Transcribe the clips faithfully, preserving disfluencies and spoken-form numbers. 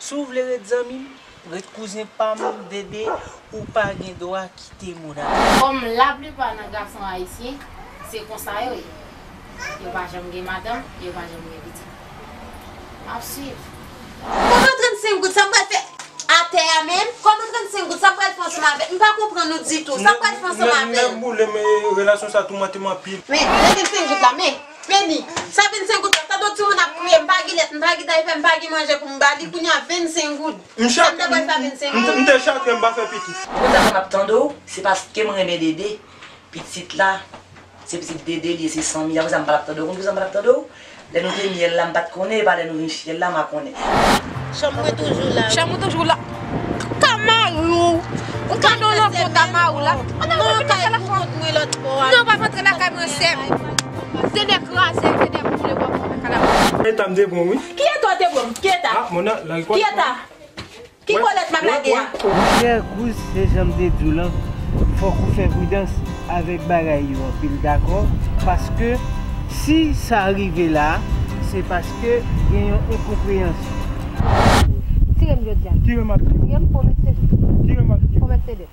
Si w vle ret zanmi m, ret kouzen pa m, Dede, ou pa gen dwa kite Mona. Kòm laplipa nan gason ayisyen, se konsa yo ye. Yo pa janm gen madanm, yo pa janm gen pitit. M ap swiv. Kòman trannsenk goud sa m pral fè atè a menm? Kòman trannsenk goud sa m pral fè ansanm avè l? M pa konprann ou ditou. Sa m pral fè ansanm avè l? Nèf boule, men relasyon sa toumante m anpil. Men, men vennsenk goud la, men. Meni, sa vennsenk goud la, tande yon timoun ap kriye, m pa gen lèt, m pa gen daypè, m pa gen manje pou m ba li, kounye a vennsenk goud. Sa m ta pral fè a vennsenk goud? M te chatre, m pa fè pitit. Ou konn sa fè m ap tande w, se paske m renmen Dede, pitit la, se pitit Dede li ye, se sanmi, apre sa m pa t ap tande w, ou konn poukisa m pa t ap tande w? Lè nou te myèl la, m pa t konnen, e pa lè nou vin fyèl la, m a konnen. Chanm mwen toujou la. Chanm ou toujou la. Ka mari w. Ou tande w nan kont a mari w la. Non, kay pou kont mwen lòt bò a. Non, pa antre lakay mwen, sè m. Dede kraze, Dede boule, w ap fè kalabash. Eta m te bon, wi. Ki eta w te bon? Ki eta? Ah, Mona, la, ki eta? Ki kolèt m ap lage a? Monchè, kouz, se jan m te di w lan, fòk ou fè pridans avèk bagay yo anpil, dakò? Paske si sa rive la, se paske gen yon enkonpreyansyon. Tire m jodi a. Tire m ak ki? Tire m, pwomèt se de. Tire m ak ki? Pwomèt se de.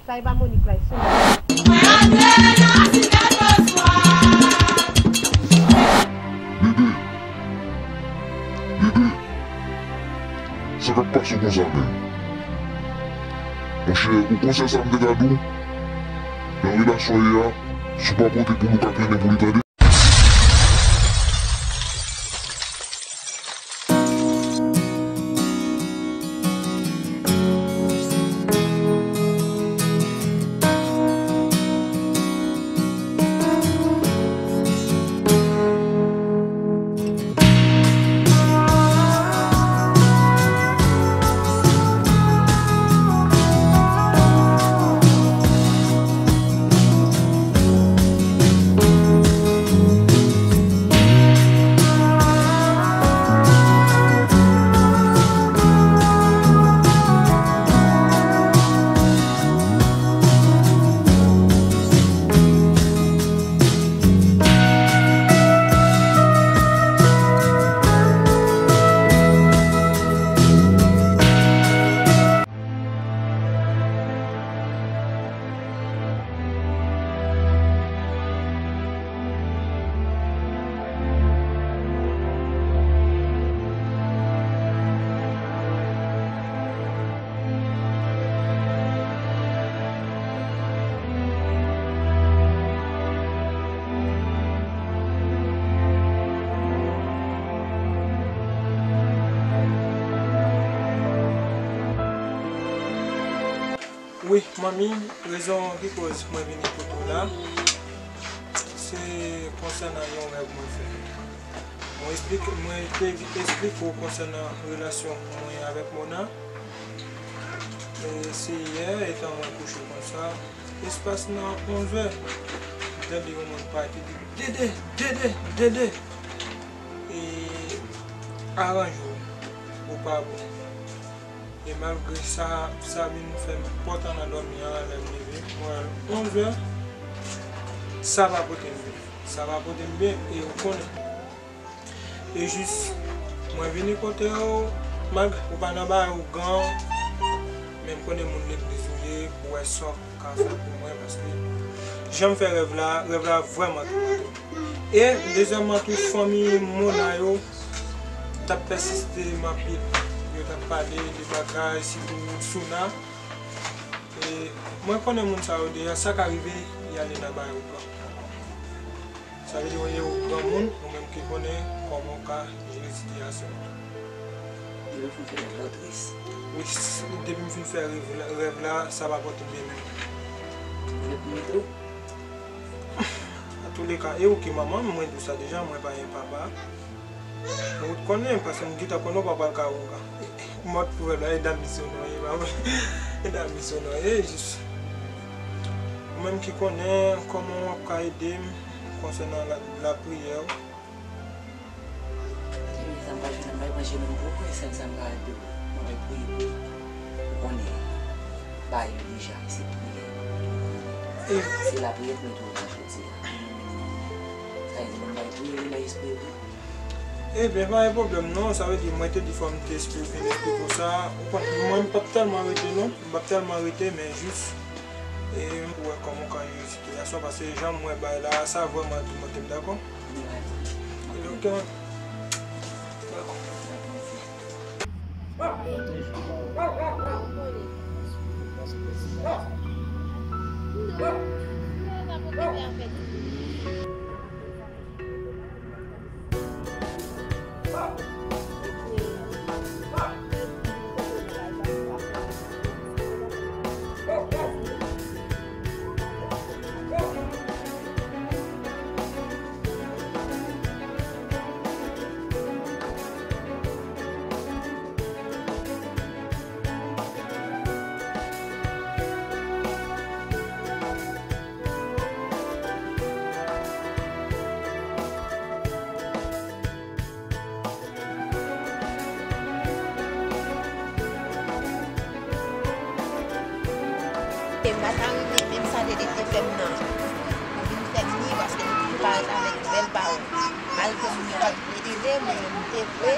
Sa e pa Monik la, e sou mwen. Dede! Dede! Sa k ap pase w konsa menm? Monchè, ou konn sèl sa m te ka di w? Nan relasyon w ye a, si w pa pote pou li, ou ka trennen pou li, tande? Wi, manmi, rezon ki koz mwen vini kote w la, se konsènan yon rèv mwen fè. Mwen esplike, mwen te esplike w konsènan relasyon mwen avèk Mona. E se yè, etan mwen kouche konsa, espas nan onz è, m tande yon moun pale ki di, "Dede, Dede, Dede!" E aranje w, ou pa bon. E malgre sa, sa vin fè m pòtan nan dòmi an, lè m leve, mwen wè l onz è, sa pa pote m byen. Sa pa pote m byen, e ou konnen. E jis, mwen vini kote w, malgre ou pa nan bagay ougan, men m konnen moun legliz ou ye, pou wè sa w ka fè pou mwen, paske jan m fè rèv la, rèv la vrèman toumante m. E dezyèmman tou, fanmi Mona yo t ap pèsiste m anpil. Yo t ap pale de bagay, sitou Souna. E mwen konnen moun sa yo deja, sa ka rive, y ale nan bagay ougan. Sa vle di, w ye yon granmoun, ou menm ki konnen kòman w ka jere sitiyasyon an. Depi m fin fè rèv la, w tris. Wi, s-, depi m fin fè rèv la, rèv la, sa pa pote m byen menm. Ou vle pou m ede w? Antouleka, e ou ki manman m, mwen di w sa deja, mwen pa gen papa. Ou konnen, paske m gentan konnen w pa pral ka ougan. Mòd pou rèv la, e dam misyon non, e pa mwen. E dam misyon non, e jis. Ou menm ki konnen kòman w ap ka ede m konsènan la, lapriyè. Sa m pa jwenn, m pa manje menm pou ou, sèl sa m ka di w, mwen mèt priye pou ou. Ou konnen, bay yo deja, se priyè. Se lapriyè pou nou tou nan jodi a. Sa vle di, mwen bay priye, mwen bay espri pou ou. Ebyen, pa gen pwoblèm non, sa vle di mwen te di fò m te esplike, vin esplike w sa. Ou konn, mwen m p ap tèlman rete non, m p ap tèlman rete, men jis, e, pou wè kòman w ka jere sitiyasyon, paske jan m wè bagay la, sa vrèman remonte m, dakò? Ebyen, ok. Dakò. E m pa ta renmen menm sa Dede te fè m nan. Li vin fè m ni paske li toujou parèt avèk bèl pawòl. Malgre m te vle ede, men m te vle.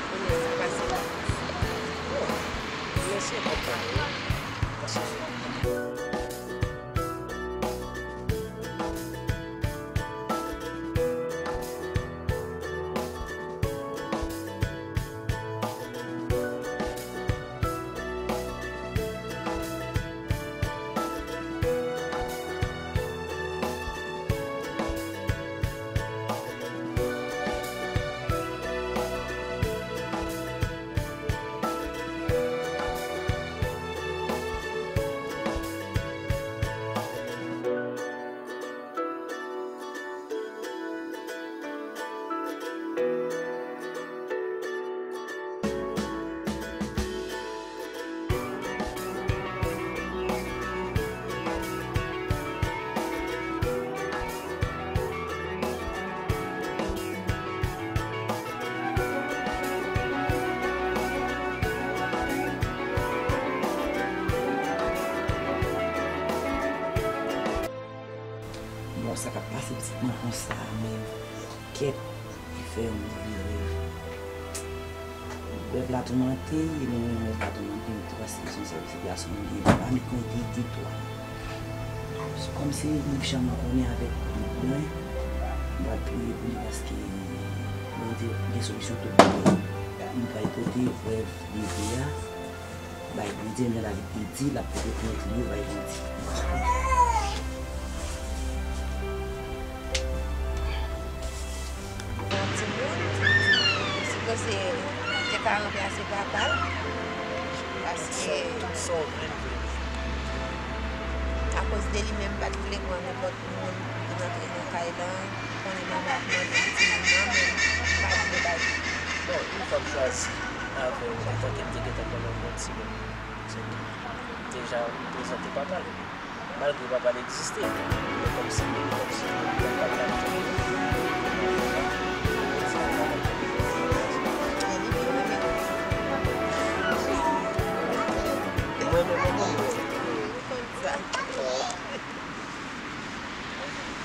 Kounye a sa pase. Mesye konprann wi. Bon, sa k ap pase pitit mwen konsa, men kèt, li fè yon move rèv. Rèv la toumante, e mwen menm rèv la toumante m tou, paske se yon sèl ti gason m gen, pa met mwen de, de twa. Se kòmsi m janm konnen avèk mwen, m pral priye pou li, paske Bondye gen solisyon tout bagay. M pral pote prèv de vi a bay Bondye, men lavi te di, l ap pote plent li yo bay Bondye. Yon timoun, sipoze te ka ranplase papa l, paske akoz de li menm, m pa t vle pran nenpòt moun ki rantre nan kay lan, konnen manman ap mande pou timoun nan, men m pa t vle bay. Bon, yon fwa m chwazi avè w, antanke m te gentan konnen w gon timoun, se ke deja ou prezante papa l. Malgre papa l egziste, men kòmsi, kòmsi papa l la. Mwen menm, mwen konn sa.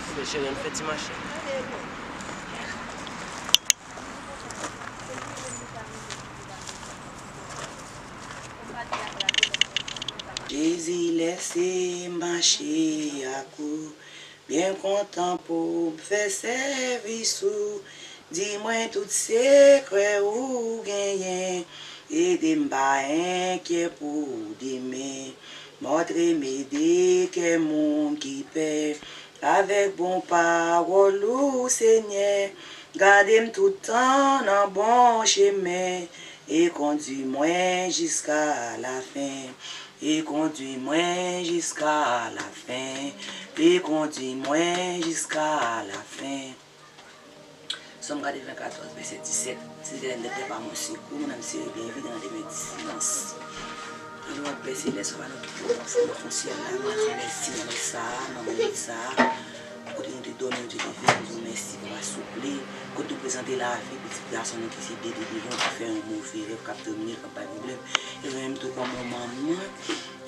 Oubyen cheri, ann fè ti mache. Jezi, lèse m mache ak ou, byen kontan pou m fè sèvis ou. Di mwen tout sekrè ou genyen, ede m pa enkyè pou demen. Montre m ede kè moun ki pè, avèk bon pawòl ou, Senyè. Gade m tout tan nan bon chemen, e kondui mwen jiska lafen. E kondui mwen jiska lafen. E kondui mwen jiska lafen. Sòm katrevenkatòz, vèsè disèt. Si Letènèl lève pa mwen sekou, mwen menm seré byen vit nan demen di silans. Alò, Pè Selès, papa nou ki nan syèl la, nou di mèsi nan lè sa a, nan minit sa a, kote nou te Dòmi w te leve, nou di w mèsi, papa souple. Kote nou prezante lavi pitit gason nou ki se Dede devan, ki fè yon move rèv k ap domine l, k ap bay pwoblèm. E mwen menm tou kòm yon manman,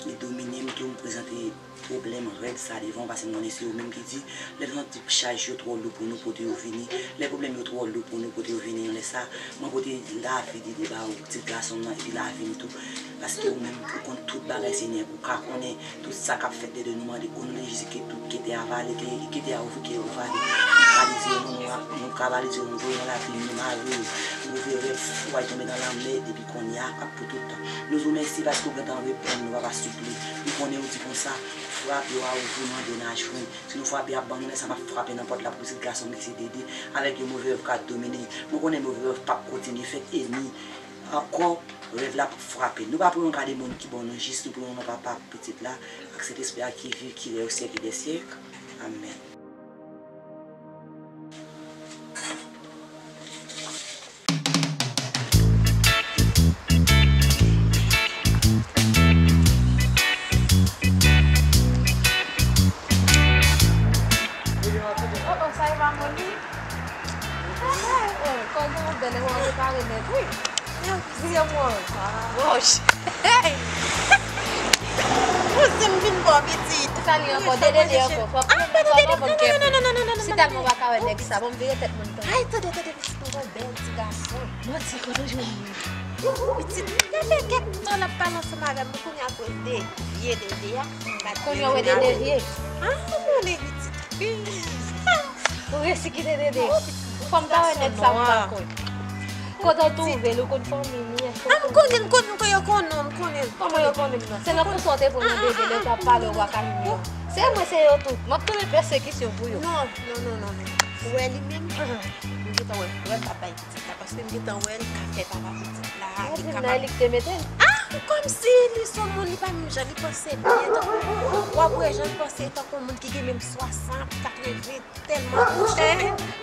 li domine m tou, m prezante pwoblèm rèd sa devan w, paske m konnen se ou menm ki di, lè nou santi chaj yo twò lou pou nou pote yo vini, lè pwoblèm yo twò lou pou nou pote yo vini, lè sa, mwen pote lavi Dede ba ou, pitit gason m nan, epi lavi m tou. Paske ou menm, ou konn tout bagay, Senyè, ou ka konnen tout sa k ap fèt de nou mande, o non de Jezi, ke tout kete a vale, ke kete a ouvri, ke yo vale. Nou paralize yo, nou, nou, nou paralize yo, nou voye nan lavi, nou mare yo. Move rèv fwa yo tonbe nan lanmè depi kounye a ak pou tout tan. Nou di w mèsi paske ou gentan reponn nou, papa souple. Nou konnen ou di konsa, frape yo a ouvri, mande n a jwenn. Si nou frape, y ap ban nou, lè sa m ap frape nan pòt la pou pitit gason m ki se Dede, avèk yon move rèv k ap domine. Mwen konnen move rèv p ap kontinye fèt, e ni ankò, rèv la p ap frape. Nou pa pou yon gade moun ki bon, nou jis nou pou yon non papa, pitit la, ak Sentespri a ki viv, ki rèy o syèk dè syèk. Amèn. Oh, oh, sa e pa moli? Oh, kò gen yon bèl, e wè, repare nèt, wi. Yo, vire mwen. Woch. Hey! Kouzen m vin bò pitit. Sa li ankò, Dede de ankò. Fò, fò, fò, fò, fò, fò. Si tèlman w pa ka wè nèg sa, bon, m vire tèt mwen. Ay, tande, tande, pitit mwen, yon bèl ti gason. Manti, kote w jwenn li? Pitit, gade kèk tan l ap pale ansanm avè m, kounye a pou l devye Dede a. Kounye a w wè Dede vye? Ah, mwen, pitit. Ou resi kite Dede. Fò m ta wè nèg sa m pa konn. Kote w twouve l, ou konn fanmi li? Ah, m konnen, m konnen, m konnen, yo konnen, m konnen. Kòman yo konnen m nan? Se nan konsa w te pran nan Dede lè w t ap pale w pa ka jwenn yo. Se mwen, se yo tout. M ap tounen pèsekisyon pou yo. Non, non, non, non, non. Ou wè li menm? M gentan wè, wè l pa bay pitit la, paske m gentan wè l ka fè papa pitit la, li kapab. Li k te mete l. Ah, kòmsi li se yon moun, li pa menm jan, li panse byen, tankou, w ap wè jan l panse, tankou yon moun ki gen menm swasant, katreven, tèlman bouche.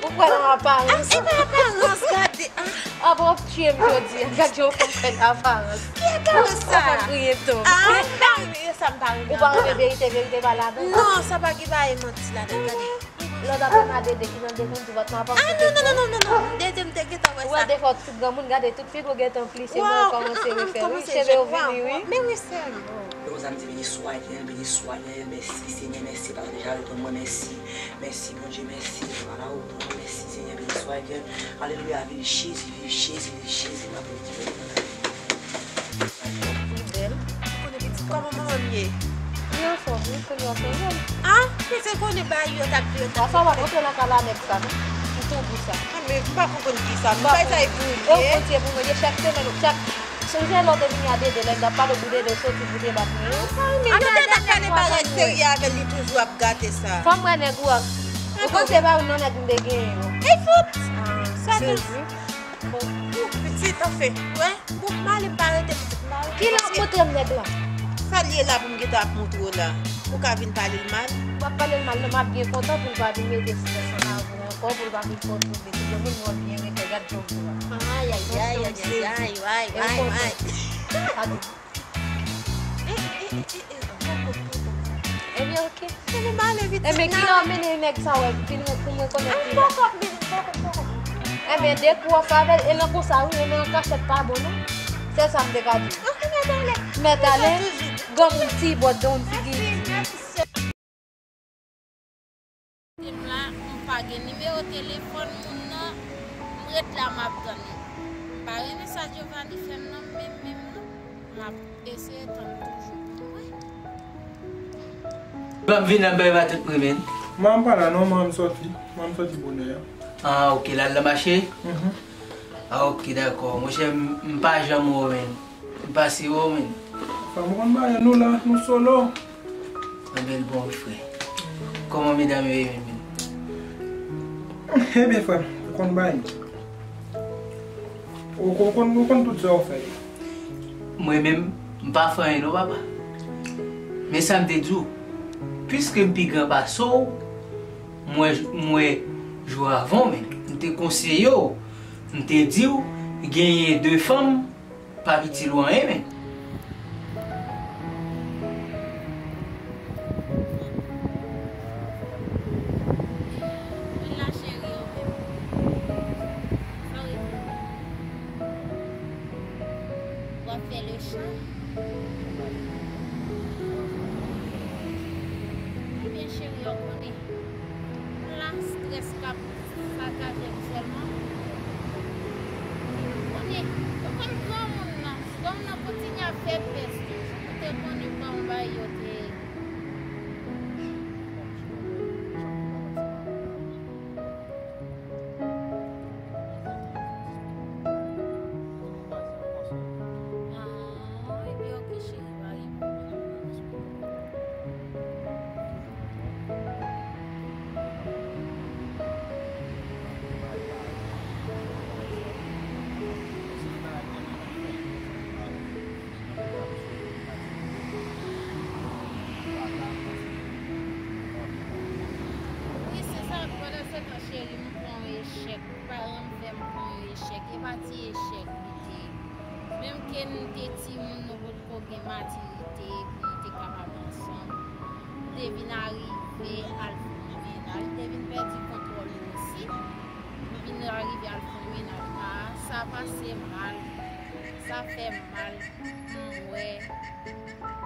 Ou kwè nan aparans? Ah, e pa aparans, gade, ah. Ah, bon, w ap tiye m jodi a, gad jan w fè m fè aparans. Ki aparans sa? Ou fè m kriye tou. Ah, m pa renmen sa, m pa renmen aparans. Ou pa renmen verite, verite pa ladan? Non, sa pa gen bagay manti ladan, gade. Lè w t ap renmen a Dede ki nan devan ti vant mwen, avan m kite. Ah, non, non, non, non, non, non. Dede, m te gentan wè sa. Ou wè, defwa, tout granmoun, gade, tout figi w gentan plise, men w kòmanse refè, wi, cheve w vini, wi. Men wi, sè m. Yo, zanmi, beni swa, beni swa, mèsi, Senyè, mèsi, pa deja reponn mwen, mèsi, mèsi, Bondye, mèsi, ala ou, mèsi, Senyè, beni swa, alelouya, viv Jezi, viv Jezi, viv Jezi, m ap Li bèl. Ou konnen pitit kòman manman m ye? Li anfòm, wi, kounye a se yon. Ah, pitit konnen bagay yo t ap di yo t ap. Sa w ap antre nan kay la nèg sa, non? M tou di sa. Ah, men m pa konprann ki sa. M pa konn. Sa e pou li ye. E w konn se pou mwen, chak semèn, chak, sonje lè w te vini a Dede, lè m t ap pale w pou Dede, w soti pou te bat mwen, wi. Ah, men nou te t ap pale bagay serye avè l, li toujou ap gate sa. Fò m wè nèg ou a. Ou konn se pa youn nan nèg m te genyen yo. E fout! Sa vle di. Bon, ou pitit, anfen, wè, bon, m ale, m pa rete pitit, m pa rete. Kilè w ap montre m nèg la? Sa l ye la pou m gentan ap montre w la? Ou ka vin pale l mal? M ap pale l mal, non, m ap byen kontan pou l pa vin mete strès anba vou ankò, pou l pa vin fè w tout betiz. Yon moun mwen byen renmen, gad jan w di la. Ay, ay, ay, ay, ay, ay, ay, ay. Gade. Ebyen, oke. Ebyen, ki lè w mennen nèg sa wè, vin pou mwen konnen ki lè. Ebyen, de kou w ap fè avè l, e nan konsa, wi, e nan kachèt pa bon, non. Se sa m te ka di. Mèt ale, granmoun ti bòt, granmoun figi iti. M la, m pa gen nimewo telefòn moun nan, m ret la m ap tann li. M pa renmen sa Giovanni fè m nan, menm, menm, non. M ap eseye tann toujou pou mwen. Ban m vin nan bay matant mwen, men. Mwen m pa la non, mwen m sòti. Mwen m sòti bonè a. Ah, ok, l al nan mache? Mhm. Ah, ok, dakò. Monchè, m, m pa janm wè w, men. M pase wè w, men. Fè m konn bagay, nou la, nou solo. Mwen bèl bon, wi, frè. Kòman medam yo ye menm, men? Ebyen, frè m, ou konn bagay. Ou, ou konn, ou konn tout sa w fè yo. Mwen menm, m pa fè anyen non, papa. Men sa m te di w, piske m pi gran pase w, m wè, m wè jou avan w, men m te konseye w, m te di w, genyen de fanm, pa itil ou anyen, men. W ap fè le chat. Ebyen, cheri, w konnen. La, strès k ap sakaje m sèlman. Konnen, ou konn granmoun nan, granmoun nan kontinye ap fè pès toujou. Ou te konnen granmoun ba yo te. Ah, epi ok, cheri, pa gen pwoblèm. Wi, se sa, pandan se tan, cheri, m pran yon echèk. Paran m fè m pran yon echèk. E pa ti echèk li te ye. Menm ke n te timoun, nou potko gen matirite pou n te kapab ansanm. M te vin arive al fè yon mennaj. M te vin pèdi kontwòl li osi. M vin arive al fè yon mennaj. Ah, sa pase mal. Sa fè m mal. M wè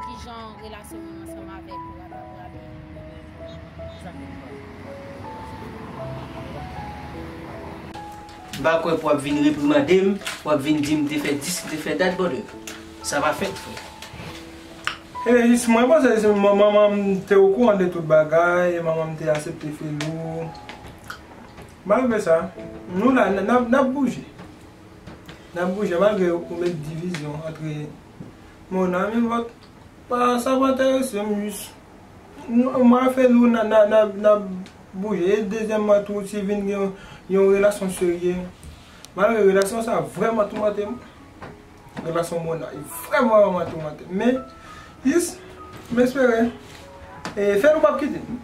kijan relasyon mwen ansanm avèk ou a ta prale. M pa kwè pou w ap vin reprimande m, pou w ap vin di m te fè dis, m te fè dat, brother. Sa pa fèt, frè. E jis mwen panse se man-, manman m te okouran de tout bagay, e manman m te aksepte Felou. Malgre sa, nou la, n, n ap, n ap bouje. N ap bouje malgre ou met divizyon antre Mona, men lòt, pa, sa pa enterese m jis. Nou, mwen a Felou, n a, n a, n a, n a bouje. E dezyèmman tou, si vin gen yon, yon relasyon serye, malgre relasyon sa vrèman toumante m. Relasyon Mona, li vrèman, vrèman toumante m. Men, jis, m espere, e, Felou p ap kite m.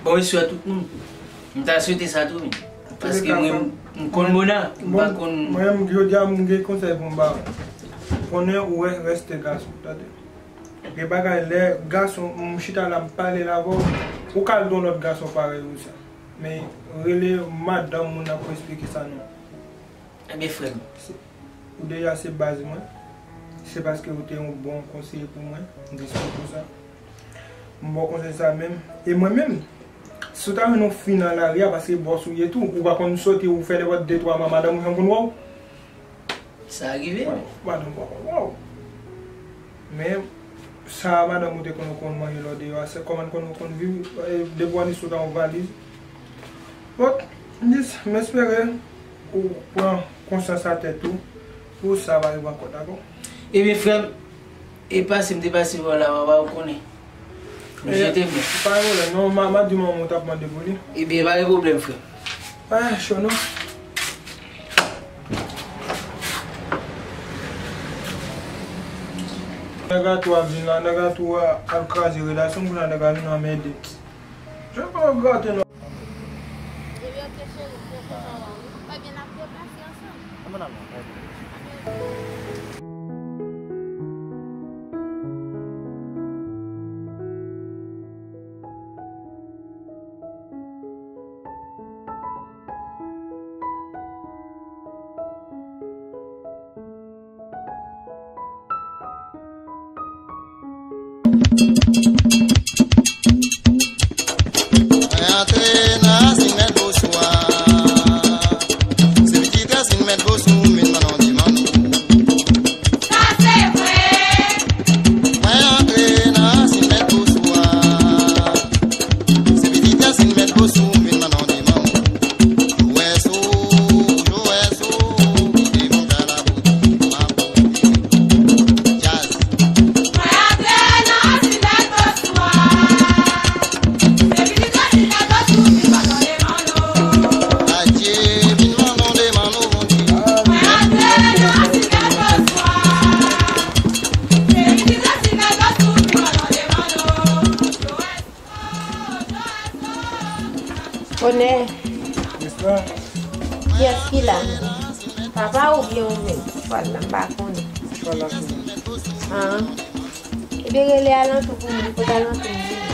Bon, mesye a tout moun. M ta swete sa tou, men. Paske mwen, m konn Mona, m pa konn. Mwen menm, jodi a, m gen konsèy pou m ba ou. Konnen ou wè, reste gason, tande. Gen bagay, lè gason, m chita la, m pale la avè w, ou ka al gen yon lòt gason parèy ou sa. Men, rele madanm moun nan pou eksplike sa non. Ebyen, frè m. Se, ou deja se baz mwen. Se paske ou te yon bon konseye pou mwen. M dispo pou sa. M ba w konsèy sa menm. E mwen menm, si w ta jwenn yon fi nan lari a, paske bòs ou ye tou, ou pa konn soti, ou fè nenpòt de twa mwa, madanm ou janm konn wè w. Sa rive, men. Madanm pa konn wè w. Men, sa madanm ou te konn, ou konn manje lè w deyò a, se kòman konn, ou konn viv, e, depi w ann isit ou ta yon valiz. Bon, m jis, m espere ou pran konsyans a tèt ou pou sa pa rive ankò, dakò? Ebyen, frè m, e pase m te pase bò la, papa, ou konnen. M jete m. Pa gen pwoblèm, non, m a, m a di manman w t ap mande pou li. Ebyen, pa gen pwoblèm, frè m. Ah, cho non. Nèg la tou ap vin la, nèg la tou a, al kraze relasyon m, kounye a nèg la vin anmède. Jan pa ap gate non. Ebyen, ok, cheri, m te kontan wè w wi. Ebyen, n ap deplase ansanm. Ann al non. Mwen antre nan rasin mèt Bosou a. Se pitit rasin mèt Bosou, m vin ban nou di manno. Sa se vre. Mwen antre nan rasin mèt Bosou a. Se pitit rasin mèt Bosou, m vin ban nou di manno. Jowè sou, jowè sou, koute m ka la bouti, m ap bouti. Djaz. Adje, vin manno de manno, Bondye. Onè. Kiyès ki la? Papa oubyen ou menm? Chwal la, m pa konnen. Chwal la, se mwen. Ah. Ebyen, rele alantou pou mwen. Kote alantou m vini?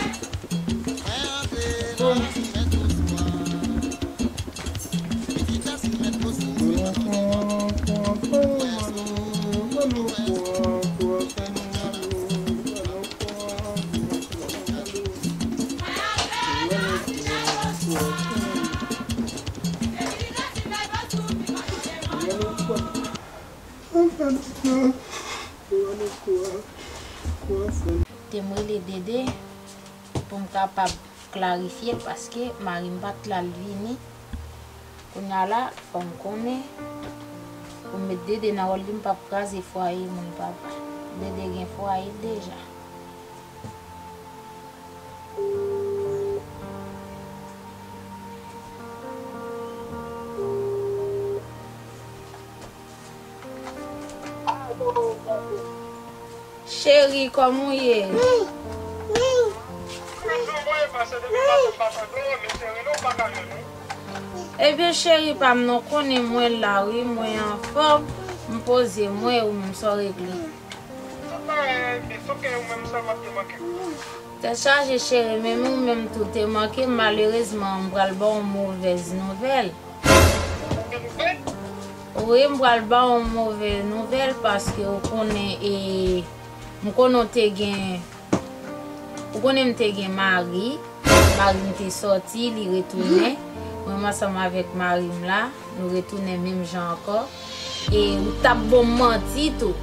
Bon. Te m rele Dede pou m kapab klarifye l paske mari m pa t la l vini. Kounye a la, fò m konnen pou m met Dede nan wòl li, m p ap kraze fwaye moun papa. Dede gen fwaye l deja. Cheri, kòman w ye? Ebyen, cheri pa m, non, konnen mwen la, wi, mwen anfòm, m poze mwen, ou menm sa w regle? Tèt chaje, cheri, men ou menm tou te manke m, malerezman, m pral ba w yon movèz nouvèl. Wi, m pral ba w yon move nouvèl paske ou konnen, e, m konnen w te gen, ou konnen m te gen mari, mari m te sòti, li retounen. Mwen, m ansanm avèk mari m la, nou retounen menm jan ankò. E ou t ap ban m manti tou.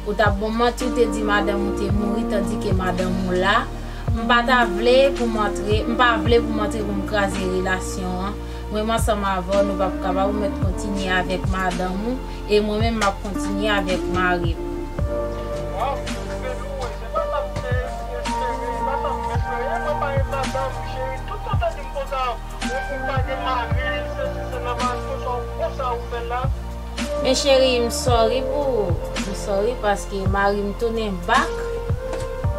Ou t ap ban m manti, ou te di madanm ou te mouri, tandike madanm ou la. M pa ta vle pou m antre, m pa vle pou m antre pou m kraze relasyon an. Mwen, m ansanm avè w, nou p ap kapab, ou mèt kontinye avèk madanm ou, e mwen menm, m ap kontinye avèk mari m. Waw, Fedou, se pa sa m te espere, se pa sa m espere, mwen pa gen madanm, cheri, tout tan w di m konsa, ou, ou pa gen mari, sesi, sela, pa konsa, konsa ou fè la. Men cheri, m sorry pou ou. M sorry paske mari m tounen back.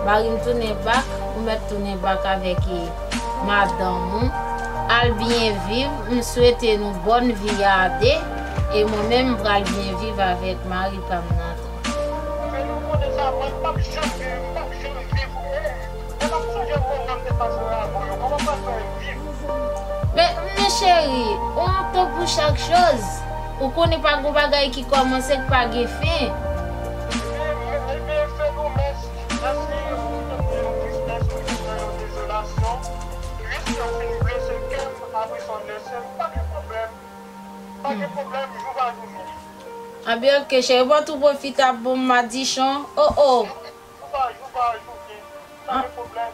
Mari m tounen back. Ou mèt tounen back avèk, e, madanm ou. Al byen viv. M swete nou bòn vi a de. E mwen menm, m pral byen viv avèk mari pa m nan tou. Men nou konnen sa, mwen, m p ap janm, m p ap janm viv, e, Mwen p ap sonje kòman m te pase avè w yo, kòman m pral fè viv? Men, men cheri, on tan pou chak choz. Ou konnen pa gon bagay ki kòmanse k pa gen fen. Ebyen, ebyen, Fedou, mèsi, mèsi pou tout yon tristès, pou tout yon dezolasyon. Jis ke w fin blese kè m, apre sa w lese m, pa gen pwoblèm. Pa gen pwoblèm, jou pa jou vini. Anben, ok, cheri, bon, tou pwofite ap bon madichon. Oh, oh. Jou pa jou, pa jou vini. Pa gen pwoblèm.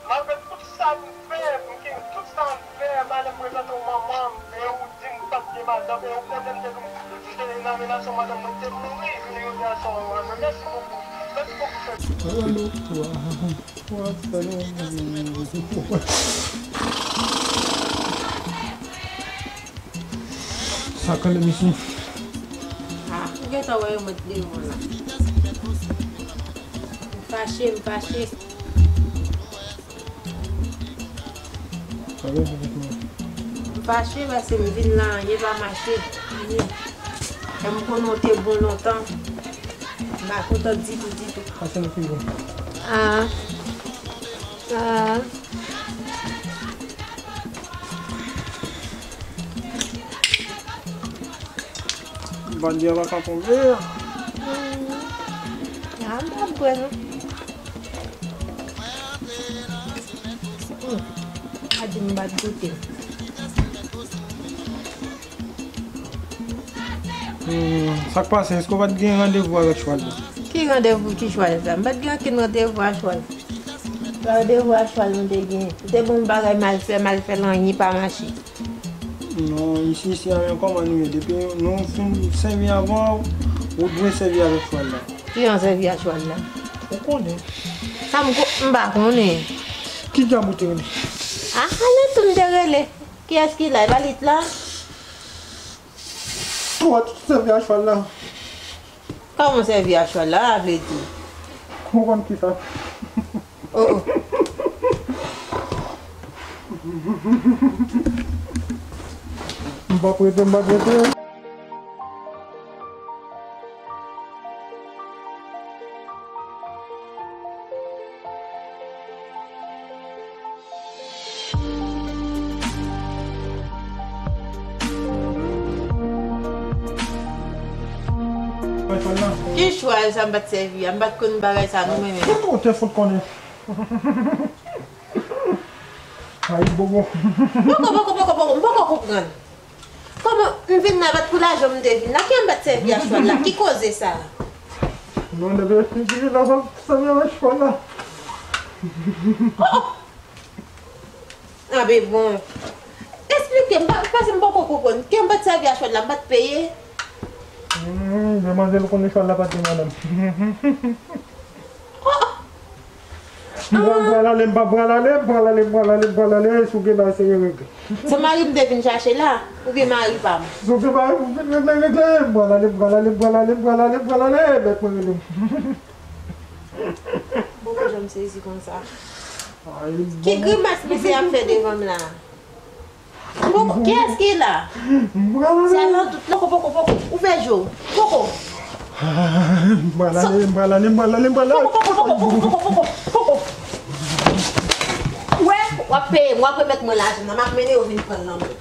Malgre tout sa m fè, m gen tout sa m fè, malè m prezante w manman m, e ou di m pa t gen madanm, e ou konnen m te di w, m te nan relasyon madanm mwen, m te mouri, jounen jodi a sa w wè mwen. Mèsi bokou. Mèsi bokou, Fedou. Alo, wa, wa, alo. Sa kale mesye. Ah, ou gentan wè yo met devan la. M fache, m fache. M fache paske m vin la, anyen pa mache. Anyen. E m konnen w te bon lontan. M pa kontan ditou, ditou. Pase nan frigo. Ah. Ah. Bandi a pa ka tonbe. Hmm. Ah, m pa bwè, non. Hmm. A di m pa t goute. Hmm, sa k pase? Èske w pa t gen randevou avèk chwal la? Ki randevou, ki chwal sa? M pa t gen okenn randevou a chwal. Randevou a chwal mwen te gen. Ou te ban m bagay m al fè, m al fè l, anyen pa mache. Non, isi, isi a menm kòman nou ye? Depi nou fin sèvi avan, ou dwe sèvi avèk chwal la. Ki jan sèvi a chwal la? Ou konnen. Sa m ko-, m pa konnen. Ki djab ou te rele? Ah, ale tou m te rele. Kiyès ki la? E pa li t la? Ou sèvi a chwal la. Kòman sèvi a chwal la, a vle di? Ou konn kisa? Oh, oh. M p ap rete, m p ap rete. Mwen fè l nan. Ki chwal sa m pa t sèvi a? M pa t konn bagay sa non, mwen menm. Ou te fout konnen. Ay, bobo. Poko, poko, poko, poko, m poko konprann. Kòman m vin la, pa t pou lajan m te vin la? Kiyè m pa t sèvi a chwal la? Ki koze sa? Non, depi, depi la, pa t sèvi avèk chwal la. Oh, oh. Ah, ben bon. Esplike m, pa, paske m poko konprann. Kiyè m pa t sèvi a chwal la, m pa t peye? Hmm, demwazèl konnen chwal la pa t gen madanm. Oh, oh. M pral, pral ale, m pa pral ale, m pral ale, m pral ale, m pral ale, si w gen bagay serye regle. Se mari m te vin chache la, oubyen mari pa m? Si w gen bagay pou vin regle, regle, m pral ale, m pral ale, m pral ale, m pral ale, m pral ale, mèt mwen rele m. Bon, mwen janm sezi konsa. Ay, ki bon. Grimas misye ap fè devan m la? Poko, kiyès ki la? Sèlman tout. Poko, poko, poko. Ouvè je w. Poko. M pral ale, m pral ale, m pral ale, m pral ale. Poko, poko, poko, poko, poko, poko, poko. Ou wè, w ap peye m, w ap remèt mwen lajan nan, m ap mennen yo vin pran l nan men.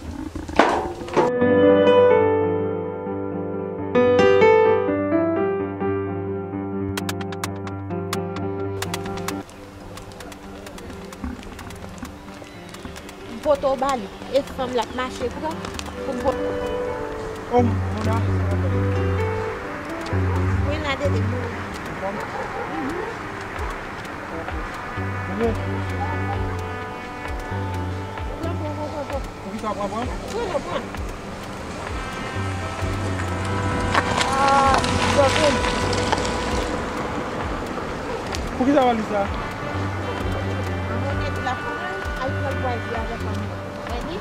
M pote w ba li. E fanm l ap mache pran pou m pote. Oh, Mona. Mwen la, Dede, mwen la. Mwen. Pran, pran, pran, pran, pran. Poukisa w pran pran? Pran non, pran. Ah, pran, pran. Poukisa w al di sa? An mwen gen di la fò mwen al pran pwazyon avèk an mwen. Mwen di,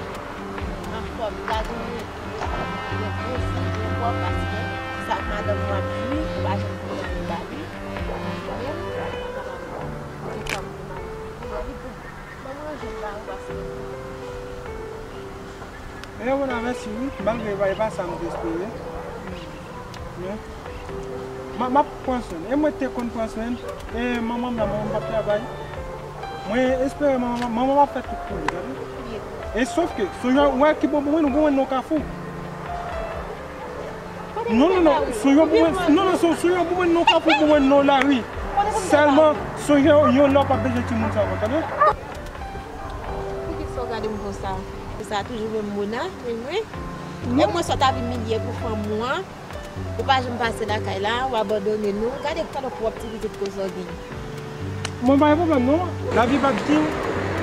an fòm, gade yon, yon gwo fi, yon fò paske sa madanm ou ap di, ou pa janm konn anyen ba li. Ou menm, ou pa kapab di fanm pou mari. Ou wè li bon. Ban m ranje m ba ou paske. E mwen a mèsi wi, malgre e pa, e pa sa m te espere. Men, m a, m ap pran swen l. E mwen te konn pran swen l. E manman m la, manman m p ap travay. Mwen espere manman, manman m ap fè tout pou li, tande. E sof ke, sou yon, wè ki bon pou mwen, nou bon mwen nan kafou. Non, non, non, sou yon bon mwen, non, non, sou, sou yon bon mwen nan kafou, bon mwen nan lari. Sèlman, sou yon, yon lè w p ap bezwen timoun sa ankò, tande. Poukisa w gade m konsa? Se sa toujou menm Mona, menm mwen. E mwen sa w t ap imilye pou fanm ou an. Ou pa janm pase lakay la, ou abandone nou. Gade gade pwòp ti pitit koze w gen. Mwen pa gen pwoblèm non. Lavi p ap di w,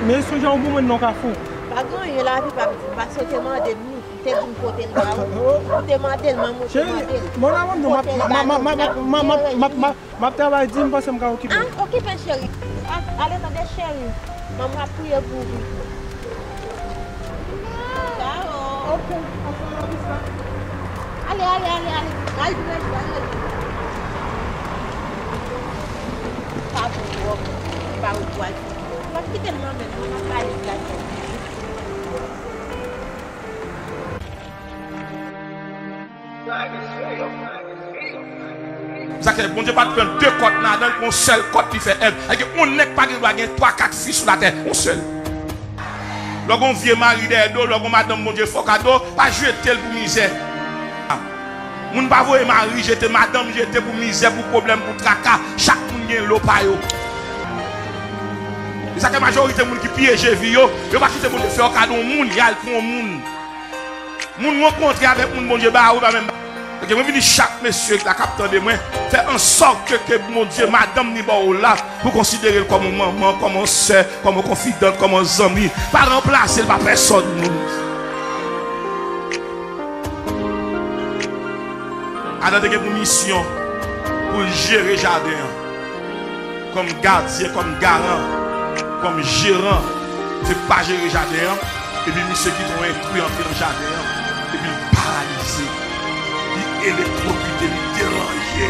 men sonje yon bon mwen nan kafou. Pa gen anyen lavi p ap di m, paske w te mande m li. Ou te di m pote l ba ou. Ou te mande l, manman w te mande l. Cheri, Mona, mwen, non, m ap, m ap, m ap, m ap, m ap, m ap, m ap, m ap travay di, m panse m ka okipe. Ah, okipe cheri. A, ale tande cheri. Manman ap priye pou ou wi. Tchao. Ok, ok, la vista. Ale, ale, ale, ale. Al jwe, al jwe. Pa bon, bon. Pa bon, bon. M ap kite l nan men nou, m ap pale di la. Sa ke Bondye pa t pran de kòt ladan l, yon sèl kòt li fè èg. Sa ke yon nèg pa gen dwa gen twa, kat fi sou latè, yon sèl. Lè w gen yon vye mari dèyè do, lè w gen yon madanm Bondye fè w kado, pa jete l pou mizè. Moun pa voye mari jete, madanm jete pou mizè, pou pwoblèm, pou traka. Chak moun gen lo pa yo. E sa ke majorite moun ki pyeje vi yo, yo pa kite Bondye fè yo kado yon moun, y al pran yon moun. Moun rankontre avèk moun Bondye ba yo, pa menm ba. Paske mwen vini chak mesye la k ap tande mwen, fè an sòt ke, ke Bondye, madanm ni ba w la, pou konsidere l kòm yon manman, kòm yon sè, kòm yon konfidant, kòm yon zanmi. Pa ranplase l pa pèsòn moun. Adan te gen pou misyon pou l jere jaden an. Kòm gadyen, kòm garan, kòm jeran, se pa jere jaden an, epi misye kite yon entri antre nan jaden an, epi l paralize, li elektwokite, li deranje.